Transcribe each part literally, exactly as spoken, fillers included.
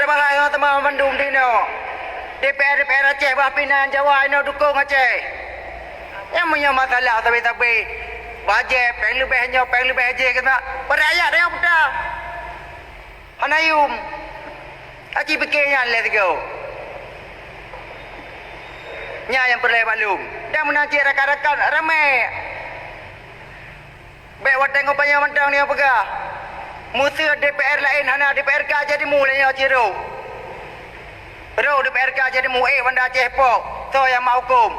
Bahai ngon teuma mandum di inoe. DPR, DPR Aceh bah pinan Jawa inoe dukong Aceh. Nyang meunyoe masalah sabe-sabe, bajée péng leubeh nyoe, péng leubeh jih keunan, padahai rakyat nyang peugah. Hana yum. Aci pike nyan lé sigoe. Nyan nyang peureulée maklum. Dan meunan cit rakan-rakan ramé. Bék watée ngon panyang mantong nyoe peugah, musoh DPR laén hana DPRK jadi mu lé nyoe cit rôh. Rôh DPRK jadi mu ék Banda Aceh pok, soe nyang mak huköm.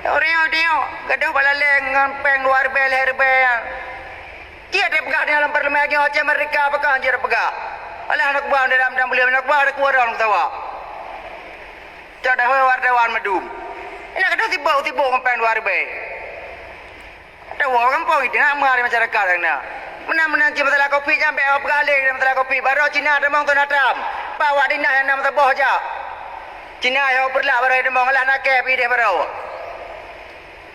Ureuëng nyoe, gadoh bak laleng ngon péng dua ribée lhée ribée nyan. Cit tapeugah nyoe lam parlemen nyoe Aceh merdeka pakon cit tapeugah. Alah aneuk buah dalam dan beuliam aneuk buah ada kuwarong sawa. Cok dahôi wartawan madum. Ina gadoh sibok-sibok ngon péng dua ribée. Ada wong gampông itu nak meuhari masyarakat yang na. Meunan-meunan cit masalah kopi nyan bék awak peugah lé masalah kopi. Baroe Cina tamong tu natam. Pak awak dinah nyang na meusaboh jak. Cina yoh peureulak baroe tamong alah nakée pih deh baroe.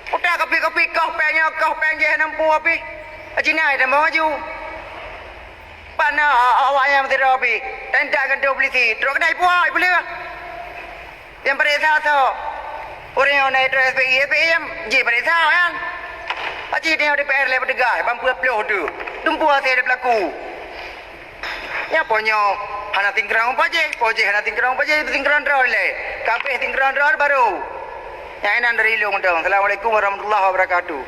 Utak kopi-kopi koh péng nyoe, koh péng jih nam pue pih. Cina tamong aju. Pana awak nyang meusidroe pih. Dan tak gantung polisi. Trok kedai puai pulih. Nyang pareksa soe? Ureuëng nyang na itu S P I, S P I nyang jih pareksa kan? Aci teuh DPR lé petugas, ban peuet ploh tu. Tumpu hase dipelaku. Nyan po nyoe hana singkron pajéh, pajéh hana singkron pajéh, singkron droe lé. Kabeh singkron droe baru. Nyang inan dari Ilong dong. Assalamualaikum warahmatullahi wabarakatuh.